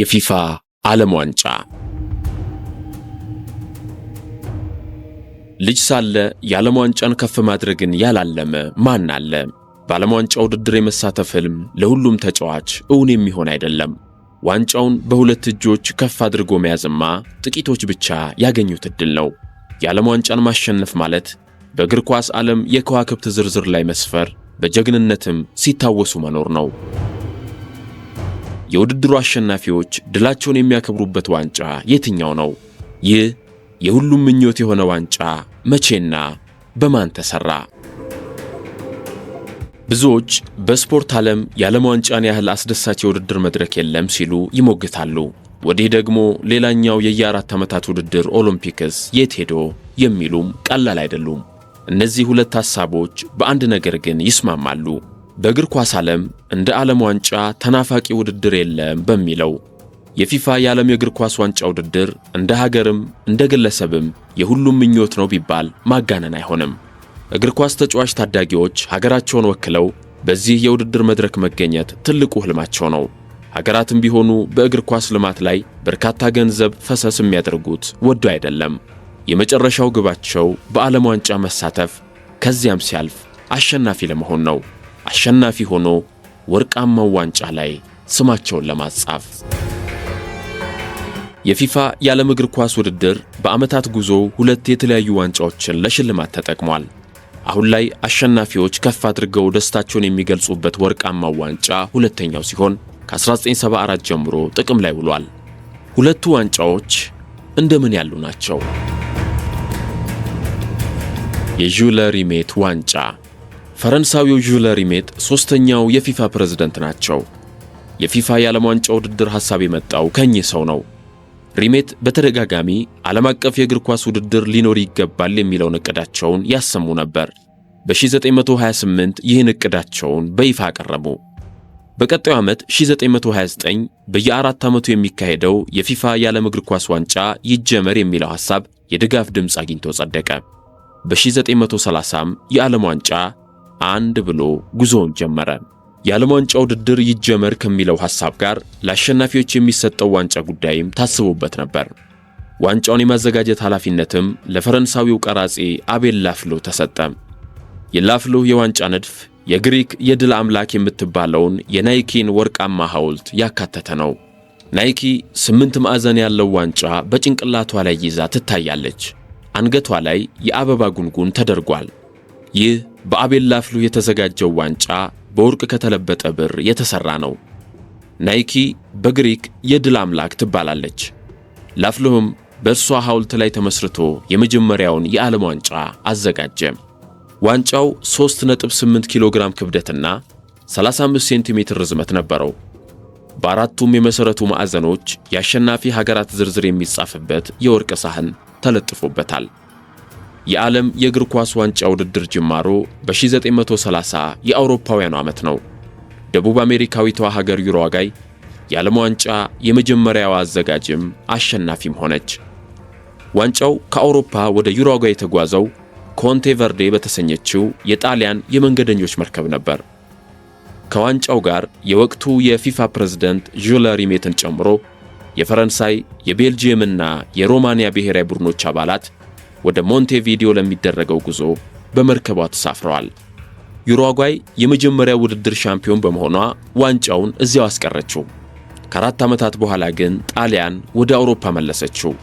የፊፋ ዓለም ዋንጫ። ልጅ ሳለ የዓለም ዋንጫን ከፍ ማድረግን ያላለመ ማን አለ? በዓለም ዋንጫ ውድድር የመሳተፍ ህልም ለሁሉም ተጫዋች እውን የሚሆን አይደለም። ዋንጫውን በሁለት እጆች ከፍ አድርጎ መያዝማ ጥቂቶች ብቻ ያገኙት ዕድል ነው። የዓለም ዋንጫን ማሸነፍ ማለት በእግር ኳስ ዓለም የከዋክብት ዝርዝር ላይ መስፈር፣ በጀግንነትም ሲታወሱ መኖር ነው። የውድድሩ አሸናፊዎች ድላቸውን የሚያከብሩበት ዋንጫ የትኛው ነው? ይህ የሁሉም ምኞት የሆነ ዋንጫ መቼና በማን ተሰራ? ብዙዎች በስፖርት ዓለም የዓለም ዋንጫን ያህል አስደሳች የውድድር መድረክ የለም ሲሉ ይሞግታሉ። ወዲህ ደግሞ ሌላኛው የየአራት ዓመታት ውድድር ኦሎምፒክስ የት ሄዶ የሚሉም ቀላል አይደሉም። እነዚህ ሁለት ሐሳቦች በአንድ ነገር ግን ይስማማሉ። በእግር ኳስ ዓለም እንደ ዓለም ዋንጫ ተናፋቂ ውድድር የለም በሚለው። የፊፋ የዓለም የእግር ኳስ ዋንጫ ውድድር እንደ ሀገርም እንደ ግለሰብም የሁሉም ምኞት ነው ቢባል ማጋነን አይሆንም። እግር ኳስ ተጫዋች ታዳጊዎች ሀገራቸውን ወክለው በዚህ የውድድር መድረክ መገኘት ትልቁ ህልማቸው ነው። ሀገራትም ቢሆኑ በእግር ኳስ ልማት ላይ በርካታ ገንዘብ ፈሰስ የሚያደርጉት ወዶ አይደለም። የመጨረሻው ግባቸው በዓለም ዋንጫ መሳተፍ፣ ከዚያም ሲያልፍ አሸናፊ ለመሆን ነው። አሸናፊ ሆኖ ወርቃማው ዋንጫ ላይ ስማቸውን ለማጻፍ። የፊፋ የዓለም እግር ኳስ ውድድር በዓመታት ጉዞ ሁለት የተለያዩ ዋንጫዎችን ለሽልማት ተጠቅሟል። አሁን ላይ አሸናፊዎች ከፍ አድርገው ደስታቸውን የሚገልጹበት ወርቃማው ዋንጫ ሁለተኛው ሲሆን፣ ከ1974 ጀምሮ ጥቅም ላይ ውሏል። ሁለቱ ዋንጫዎች እንደምን ያሉ ናቸው? የዡለ ሪሜት ዋንጫ። ፈረንሳዊው ዡለ ሪሜት ሦስተኛው የፊፋ ፕሬዝደንት ናቸው። የፊፋ የዓለም ዋንጫ ውድድር ሐሳብ የመጣው ከእኚህ ሰው ነው። ሪሜት በተደጋጋሚ ዓለም አቀፍ የእግር ኳስ ውድድር ሊኖር ይገባል የሚለውን ዕቅዳቸውን ያሰሙ ነበር። በ1928 ይህን ዕቅዳቸውን በይፋ አቀረቡ። በቀጣዩ ዓመት 1929 በየአራት ዓመቱ የሚካሄደው የፊፋ የዓለም እግር ኳስ ዋንጫ ይጀመር የሚለው ሐሳብ የድጋፍ ድምፅ አግኝቶ ጸደቀ። በ1930ም የዓለም ዋንጫ አንድ ብሎ ጉዞውን ጀመረ። የዓለም ዋንጫ ውድድር ይጀመር ከሚለው ሐሳብ ጋር ለአሸናፊዎች የሚሰጠው ዋንጫ ጉዳይም ታስቦበት ነበር። ዋንጫውን የማዘጋጀት ኃላፊነትም ለፈረንሳዊው ቀራጺ አቤል ላፍሎ ተሰጠ። የላፍሎ የዋንጫ ንድፍ የግሪክ የድል አምላክ የምትባለውን የናይኪን ወርቃማ ሐውልት ያካተተ ነው። ናይኪ ስምንት ማዕዘን ያለው ዋንጫ በጭንቅላቷ ላይ ይዛ ትታያለች። አንገቷ ላይ የአበባ ጉንጉን ተደርጓል። ይህ በአቤል ላፍሉ የተዘጋጀው ዋንጫ በወርቅ ከተለበጠ ብር የተሠራ ነው። ናይኪ በግሪክ የድል አምላክ ትባላለች። ላፍሉህም በእርሷ ሐውልት ላይ ተመስርቶ የመጀመሪያውን የዓለም ዋንጫ አዘጋጀ። ዋንጫው 3.8 ኪሎ ግራም ክብደትና 35 ሴንቲሜትር ርዝመት ነበረው። በአራቱም የመሠረቱ ማዕዘኖች የአሸናፊ ሀገራት ዝርዝር የሚጻፍበት የወርቅ ሳህን ተለጥፎበታል። የዓለም የእግር ኳስ ዋንጫ ውድድር ጅማሮ በ1930 የአውሮፓውያኑ ዓመት ነው። ደቡብ አሜሪካዊቷ ሀገር ዩሩጓይ የዓለም ዋንጫ የመጀመሪያዋ አዘጋጅም አሸናፊም ሆነች። ዋንጫው ከአውሮፓ ወደ ዩሩጓይ የተጓዘው ኮንቴ ቨርዴ በተሰኘችው የጣሊያን የመንገደኞች መርከብ ነበር። ከዋንጫው ጋር የወቅቱ የፊፋ ፕሬዝደንት ዡለ ሪሜትን ጨምሮ የፈረንሳይ፣ የቤልጂየምና የሮማንያ ብሔራዊ ቡድኖች አባላት ወደ ሞንቴቪዲዮ ለሚደረገው ጉዞ በመርከቧ ተሳፍረዋል። ዩሩጓይ የመጀመሪያው ውድድር ሻምፒዮን በመሆኗ ዋንጫውን እዚያው አስቀረችው። ከ4 ዓመታት በኋላ ግን ጣሊያን ወደ አውሮፓ መለሰችው።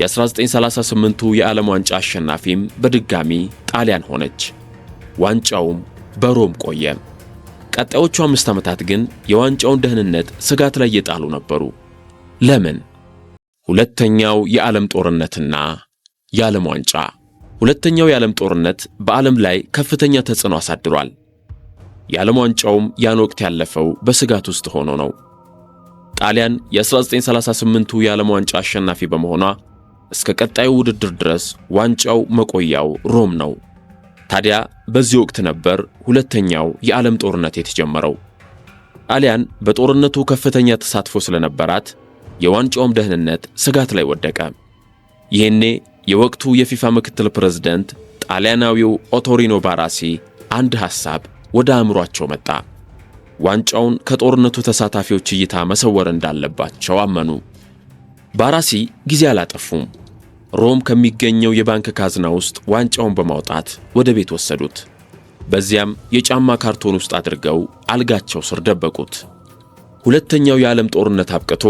የ1938ቱ የዓለም ዋንጫ አሸናፊም በድጋሚ ጣሊያን ሆነች። ዋንጫውም በሮም ቆየ። ቀጣዮቹ 5 ዓመታት ግን የዋንጫውን ደህንነት ስጋት ላይ የጣሉ ነበሩ። ለምን? ሁለተኛው የዓለም ጦርነትና የዓለም ዋንጫ። ሁለተኛው የዓለም ጦርነት በዓለም ላይ ከፍተኛ ተጽዕኖ አሳድሯል። የዓለም ዋንጫውም ያን ወቅት ያለፈው በስጋት ውስጥ ሆኖ ነው። ጣሊያን የ1938ቱ የዓለም ዋንጫ አሸናፊ በመሆኗ እስከ ቀጣዩ ውድድር ድረስ ዋንጫው መቆያው ሮም ነው። ታዲያ በዚህ ወቅት ነበር ሁለተኛው የዓለም ጦርነት የተጀመረው። ጣሊያን በጦርነቱ ከፍተኛ ተሳትፎ ስለነበራት የዋንጫውም ደህንነት ስጋት ላይ ወደቀ። ይህኔ የወቅቱ የፊፋ ምክትል ፕሬዝደንት ጣሊያናዊው ኦቶሪኖ ባራሲ አንድ ሐሳብ ወደ አእምሯቸው መጣ። ዋንጫውን ከጦርነቱ ተሳታፊዎች እይታ መሰወር እንዳለባቸው አመኑ። ባራሲ ጊዜ አላጠፉም። ሮም ከሚገኘው የባንክ ካዝና ውስጥ ዋንጫውን በማውጣት ወደ ቤት ወሰዱት። በዚያም የጫማ ካርቶን ውስጥ አድርገው አልጋቸው ስር ደበቁት። ሁለተኛው የዓለም ጦርነት አብቅቶ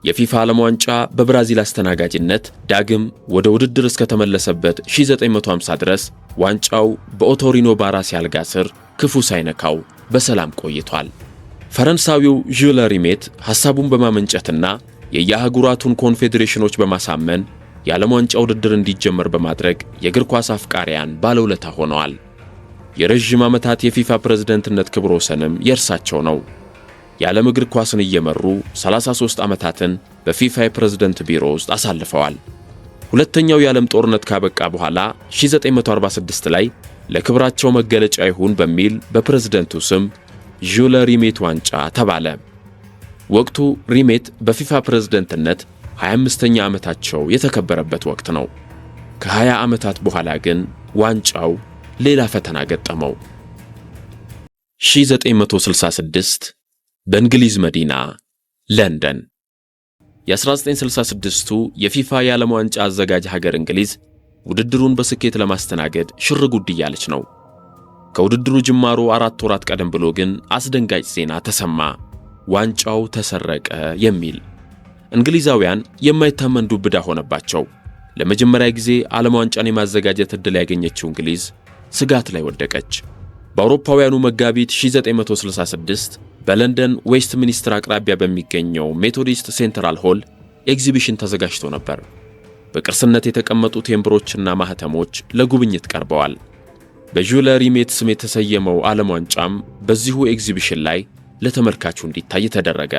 የፊፋ ዓለም ዋንጫ በብራዚል አስተናጋጅነት ዳግም ወደ ውድድር እስከተመለሰበት 1950 ድረስ ዋንጫው በኦቶሪኖ ባራሲ አልጋ ስር ክፉ ሳይነካው በሰላም ቆይቷል። ፈረንሳዊው ዡል ሪሜት ሐሳቡን በማመንጨትና የየአህጉራቱን ኮንፌዴሬሽኖች በማሳመን የዓለም ዋንጫ ውድድር እንዲጀመር በማድረግ የእግር ኳስ አፍቃሪያን ባለውለታ ሆነዋል። የረዥም ዓመታት የፊፋ ፕሬዝደንትነት ክብረ ወሰንም የእርሳቸው ነው። የዓለም እግር ኳስን እየመሩ 33 ዓመታትን በፊፋ የፕሬዝደንት ቢሮ ውስጥ አሳልፈዋል። ሁለተኛው የዓለም ጦርነት ካበቃ በኋላ 1946 ላይ ለክብራቸው መገለጫ ይሁን በሚል በፕሬዝደንቱ ስም ዡል ሪሜት ዋንጫ ተባለ። ወቅቱ ሪሜት በፊፋ ፕሬዝደንትነት 25ኛ ዓመታቸው የተከበረበት ወቅት ነው። ከ20 ዓመታት በኋላ ግን ዋንጫው ሌላ ፈተና ገጠመው። 1966 በእንግሊዝ መዲና ለንደን የ1966ቱ የፊፋ የዓለም ዋንጫ አዘጋጅ ሀገር እንግሊዝ ውድድሩን በስኬት ለማስተናገድ ሽር ጉድ እያለች ነው። ከውድድሩ ጅማሮ 4 ወራት ቀደም ብሎ ግን አስደንጋጭ ዜና ተሰማ። ዋንጫው ተሰረቀ የሚል። እንግሊዛውያን የማይታመን ዱብዳ ሆነባቸው። ለመጀመሪያ ጊዜ ዓለም ዋንጫን የማዘጋጀት ዕድል ያገኘችው እንግሊዝ ስጋት ላይ ወደቀች። በአውሮፓውያኑ መጋቢት 1966 በለንደን ዌስት ሚኒስትር አቅራቢያ በሚገኘው ሜቶዲስት ሴንትራል ሆል ኤግዚቢሽን ተዘጋጅቶ ነበር። በቅርስነት የተቀመጡ ቴምብሮችና ማኅተሞች ለጉብኝት ቀርበዋል። በዡል ሪሜት ስም የተሰየመው ዓለም ዋንጫም በዚሁ ኤግዚቢሽን ላይ ለተመልካቹ እንዲታይ ተደረገ።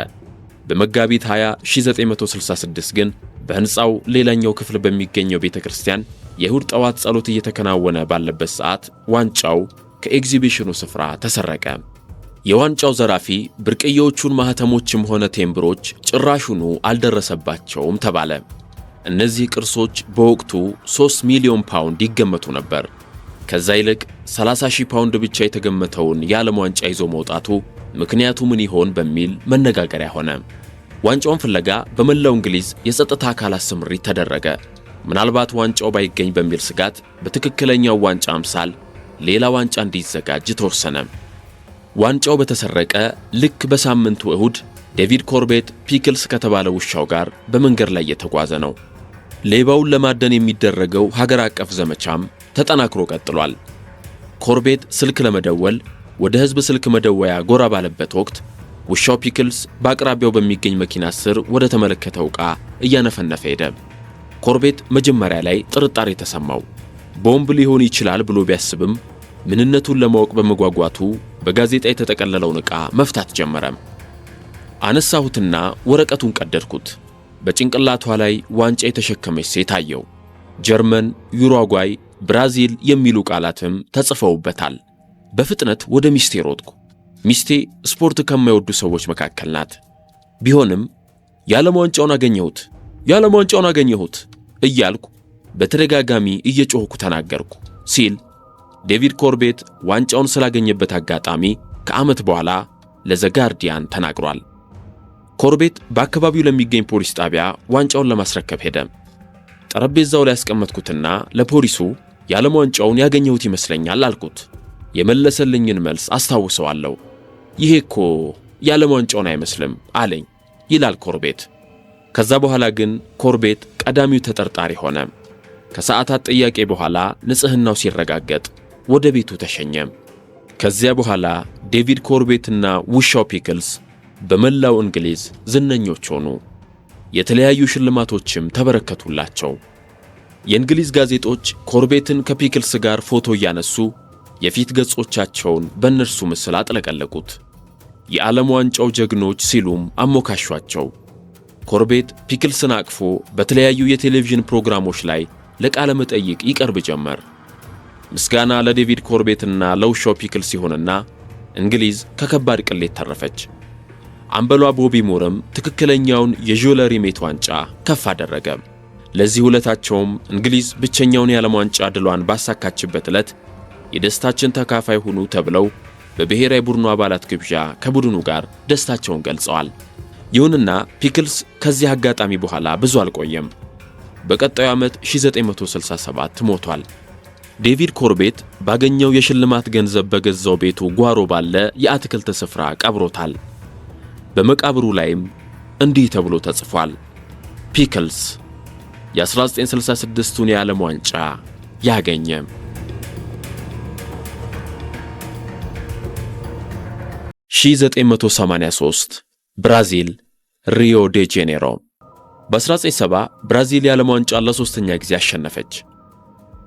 በመጋቢት 20 1966 ግን በሕንፃው ሌላኛው ክፍል በሚገኘው ቤተ ክርስቲያን የእሁድ ጠዋት ጸሎት እየተከናወነ ባለበት ሰዓት ዋንጫው ከኤግዚቢሽኑ ስፍራ ተሰረቀ። የዋንጫው ዘራፊ ብርቅዬዎቹን ማኅተሞችም ሆነ ቴምብሮች ጭራሹኑ አልደረሰባቸውም ተባለ። እነዚህ ቅርሶች በወቅቱ 3 ሚሊዮን ፓውንድ ይገመቱ ነበር። ከዛ ይልቅ 30 ሺህ ፓውንድ ብቻ የተገመተውን የዓለም ዋንጫ ይዞ መውጣቱ ምክንያቱ ምን ይሆን በሚል መነጋገሪያ ሆነ። ዋንጫውን ፍለጋ በመላው እንግሊዝ የጸጥታ አካላት ስምሪት ተደረገ። ምናልባት ዋንጫው ባይገኝ በሚል ስጋት በትክክለኛው ዋንጫ አምሳል ሌላ ዋንጫ እንዲዘጋጅ ተወሰነ። ዋንጫው በተሰረቀ ልክ በሳምንቱ እሁድ ዴቪድ ኮርቤት ፒክልስ ከተባለ ውሻው ጋር በመንገድ ላይ እየተጓዘ ነው። ሌባውን ለማደን የሚደረገው ሀገር አቀፍ ዘመቻም ተጠናክሮ ቀጥሏል። ኮርቤት ስልክ ለመደወል ወደ ሕዝብ ስልክ መደወያ ጎራ ባለበት ወቅት ውሻው ፒክልስ በአቅራቢያው በሚገኝ መኪና ስር ወደ ተመለከተው ዕቃ እያነፈነፈ ሄደ። ኮርቤት መጀመሪያ ላይ ጥርጣሬ ተሰማው። ቦምብ ሊሆን ይችላል ብሎ ቢያስብም ምንነቱን ለማወቅ በመጓጓቱ በጋዜጣ የተጠቀለለውን ዕቃ መፍታት ጀመረ። አነሳሁትና ወረቀቱን ቀደድኩት። በጭንቅላቷ ላይ ዋንጫ የተሸከመች ሴት አየሁ። ጀርመን፣ ዩራጓይ፣ ብራዚል የሚሉ ቃላትም ተጽፈውበታል። በፍጥነት ወደ ሚስቴ ሮጥኩ። ሚስቴ ስፖርት ከማይወዱ ሰዎች መካከል ናት። ቢሆንም "የዓለም ዋንጫውን አገኘሁት፣ የዓለም ዋንጫውን አገኘሁት" እያልኩ በተደጋጋሚ እየጮህኩ ተናገርኩ ሲል ዴቪድ ኮርቤት ዋንጫውን ስላገኘበት አጋጣሚ ከዓመት በኋላ ለዘ ጋርዲያን ተናግሯል። ኮርቤት በአካባቢው ለሚገኝ ፖሊስ ጣቢያ ዋንጫውን ለማስረከብ ሄደ። ጠረጴዛው ላይ ያስቀመጥኩትና ለፖሊሱ የዓለም ዋንጫውን ያገኘሁት ይመስለኛል አልኩት። የመለሰልኝን መልስ አስታውሰዋለሁ። "ይሄ እኮ የዓለም ዋንጫውን አይመስልም" አለኝ ይላል ኮርቤት። ከዛ በኋላ ግን ኮርቤት ቀዳሚው ተጠርጣሪ ሆነ። ከሰዓታት ጥያቄ በኋላ ንጽሕናው ሲረጋገጥ ወደ ቤቱ ተሸኘ። ከዚያ በኋላ ዴቪድ ኮርቤትና ውሻው ፒክልስ በመላው እንግሊዝ ዝነኞች ሆኑ። የተለያዩ ሽልማቶችም ተበረከቱላቸው። የእንግሊዝ ጋዜጦች ኮርቤትን ከፒክልስ ጋር ፎቶ እያነሱ የፊት ገጾቻቸውን በእነርሱ ምስል አጥለቀለቁት። የዓለም ዋንጫው ጀግኖች ሲሉም አሞካሿቸው። ኮርቤት ፒክልስን አቅፎ በተለያዩ የቴሌቪዥን ፕሮግራሞች ላይ ለቃለ መጠይቅ ይቀርብ ጀመር። ምስጋና ለዴቪድ ኮርቤትና ለውሻው ፒክልስ ይሁንና እንግሊዝ ከከባድ ቅሌት ተረፈች። አምበሏ ቦቢ ሙርም ትክክለኛውን የዡል ሪሜት ዋንጫ ከፍ አደረገ። ለዚህ ውለታቸውም እንግሊዝ ብቸኛውን የዓለም ዋንጫ ድሏን ባሳካችበት ዕለት የደስታችን ተካፋይ ሁኑ ተብለው በብሔራዊ ቡድኑ አባላት ግብዣ ከቡድኑ ጋር ደስታቸውን ገልጸዋል። ይሁንና ፒክልስ ከዚህ አጋጣሚ በኋላ ብዙ አልቆየም። በቀጣዩ ዓመት 1967 ሞቷል። ዴቪድ ኮርቤት ባገኘው የሽልማት ገንዘብ በገዛው ቤቱ ጓሮ ባለ የአትክልት ስፍራ ቀብሮታል። በመቃብሩ ላይም እንዲህ ተብሎ ተጽፏል፦ ፒክልስ የ1966ቱን የዓለም ዋንጫ ያገኘ። 1983 ብራዚል፣ ሪዮ ዴ ጄኔሮ። በ1970 ብራዚል የዓለም ዋንጫ ለሶስተኛ ጊዜ አሸነፈች።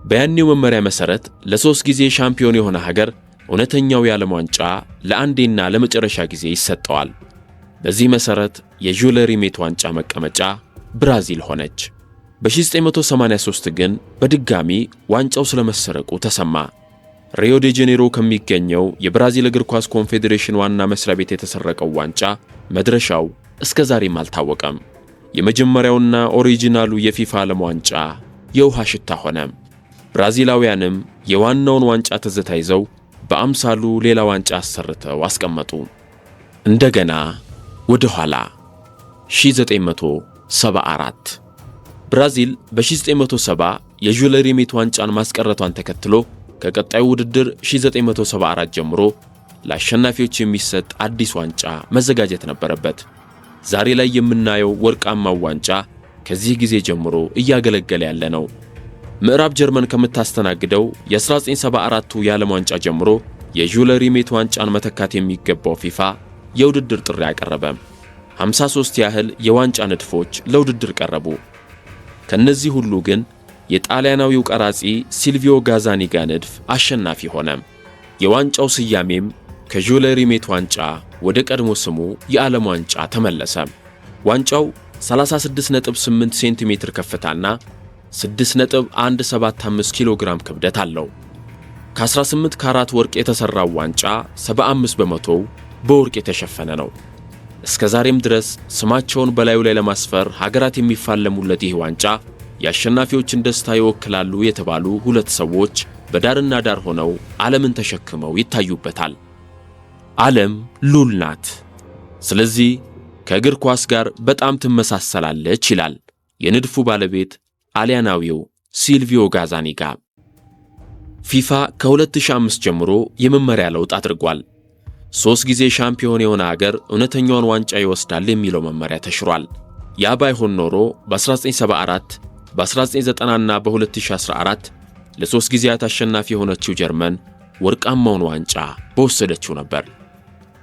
በያኔው መመሪያ መሠረት ለሶስት ጊዜ ሻምፒዮን የሆነ ሀገር እውነተኛው የዓለም ዋንጫ ለአንዴና ለመጨረሻ ጊዜ ይሰጠዋል። በዚህ መሠረት የዡል ሪሜት ዋንጫ መቀመጫ ብራዚል ሆነች። በ1983 ግን በድጋሚ ዋንጫው ስለመሰረቁ ተሰማ። ሪዮ ዴ ጄኔሮ ከሚገኘው የብራዚል እግር ኳስ ኮንፌዴሬሽን ዋና መስሪያ ቤት የተሰረቀው ዋንጫ መድረሻው እስከ ዛሬም አልታወቀም። የመጀመሪያውና ኦሪጂናሉ የፊፋ ዓለም ዋንጫ የውሃ ሽታ ሆነ። ብራዚላውያንም የዋናውን ዋንጫ ትዝታ ይዘው በአምሳሉ ሌላ ዋንጫ አሰርተው አስቀመጡ። እንደገና ወደ ኋላ 1974 ብራዚል በ1970 የዡል ሪሜት ዋንጫን ማስቀረቷን ተከትሎ ከቀጣዩ ውድድር 1974 ጀምሮ ለአሸናፊዎች የሚሰጥ አዲስ ዋንጫ መዘጋጀት ነበረበት። ዛሬ ላይ የምናየው ወርቃማው ዋንጫ ከዚህ ጊዜ ጀምሮ እያገለገለ ያለ ነው። ምዕራብ ጀርመን ከምታስተናግደው የ1974ቱ የዓለም ዋንጫ ጀምሮ የዡል ሪሜት ዋንጫን መተካት የሚገባው ፊፋ የውድድር ጥሪ አቀረበ። 53 ያህል የዋንጫ ንድፎች ለውድድር ቀረቡ። ከነዚህ ሁሉ ግን የጣሊያናዊው ቀራጺ ሲልቪዮ ጋዛኒጋ ንድፍ አሸናፊ ሆነ። የዋንጫው ስያሜም ከዡል ሪሜት ዋንጫ ወደ ቀድሞ ስሙ የዓለም ዋንጫ ተመለሰ። ዋንጫው 36.8 ሴንቲሜትር ከፍታና 6.175 ኪሎ ግራም ክብደት አለው። ከ18 ካራት ወርቅ የተሠራው ዋንጫ 75% በወርቅ የተሸፈነ ነው። እስከ ዛሬም ድረስ ስማቸውን በላዩ ላይ ለማስፈር ሀገራት የሚፋለሙለት ይህ ዋንጫ የአሸናፊዎችን ደስታ ይወክላሉ የተባሉ ሁለት ሰዎች በዳርና ዳር ሆነው ዓለምን ተሸክመው ይታዩበታል። ዓለም ሉል ናት፣ ስለዚህ ከእግር ኳስ ጋር በጣም ትመሳሰላለች ይላል የንድፉ ባለቤት ጣሊያናዊው ሲልቪዮ ጋዛኒጋ። ፊፋ ከ2005 ጀምሮ የመመሪያ ለውጥ አድርጓል። 3 ጊዜ ሻምፒዮን የሆነ አገር እውነተኛውን ዋንጫ ይወስዳል የሚለው መመሪያ ተሽሯል። ያ ባይሆን ኖሮ በ1974፣ በ1990 እና በ2014 ለሶስት ጊዜያት አሸናፊ የሆነችው ጀርመን ወርቃማውን ዋንጫ በወሰደችው ነበር።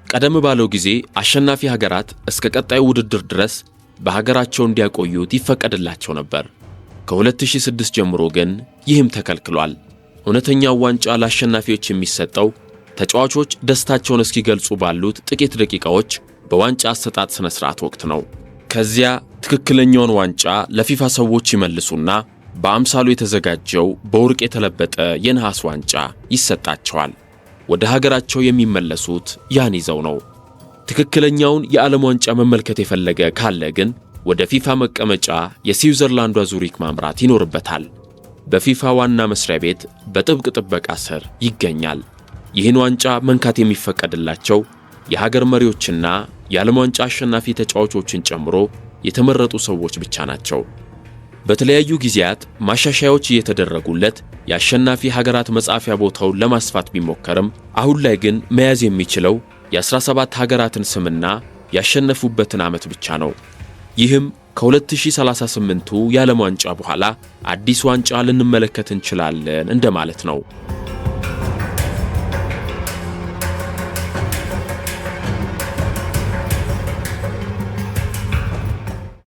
ቀደም ባለው ጊዜ አሸናፊ ሀገራት እስከ ቀጣዩ ውድድር ድረስ በሀገራቸው እንዲያቆዩት ይፈቀድላቸው ነበር። ከ2006 ጀምሮ ግን ይህም ተከልክሏል። እውነተኛው ዋንጫ ለአሸናፊዎች የሚሰጠው ተጫዋቾች ደስታቸውን እስኪገልጹ ባሉት ጥቂት ደቂቃዎች በዋንጫ አሰጣጥ ሥነ ሥርዓት ወቅት ነው። ከዚያ ትክክለኛውን ዋንጫ ለፊፋ ሰዎች ይመልሱና በአምሳሉ የተዘጋጀው በወርቅ የተለበጠ የነሐስ ዋንጫ ይሰጣቸዋል። ወደ ሀገራቸው የሚመለሱት ያን ይዘው ነው። ትክክለኛውን የዓለም ዋንጫ መመልከት የፈለገ ካለ ግን ወደ ፊፋ መቀመጫ የስዊዘርላንዷ ዙሪክ ማምራት ይኖርበታል። በፊፋ ዋና መስሪያ ቤት በጥብቅ ጥበቃ ስር ይገኛል። ይህን ዋንጫ መንካት የሚፈቀድላቸው የሀገር መሪዎችና የዓለም ዋንጫ አሸናፊ ተጫዋቾችን ጨምሮ የተመረጡ ሰዎች ብቻ ናቸው። በተለያዩ ጊዜያት ማሻሻያዎች እየተደረጉለት የአሸናፊ ሀገራት መጻፊያ ቦታውን ለማስፋት ቢሞከርም አሁን ላይ ግን መያዝ የሚችለው የ17 ሀገራትን ስምና ያሸነፉበትን ዓመት ብቻ ነው። ይህም ከ2038ቱ የዓለም ዋንጫ በኋላ አዲስ ዋንጫ ልንመለከት እንችላለን እንደማለት ነው።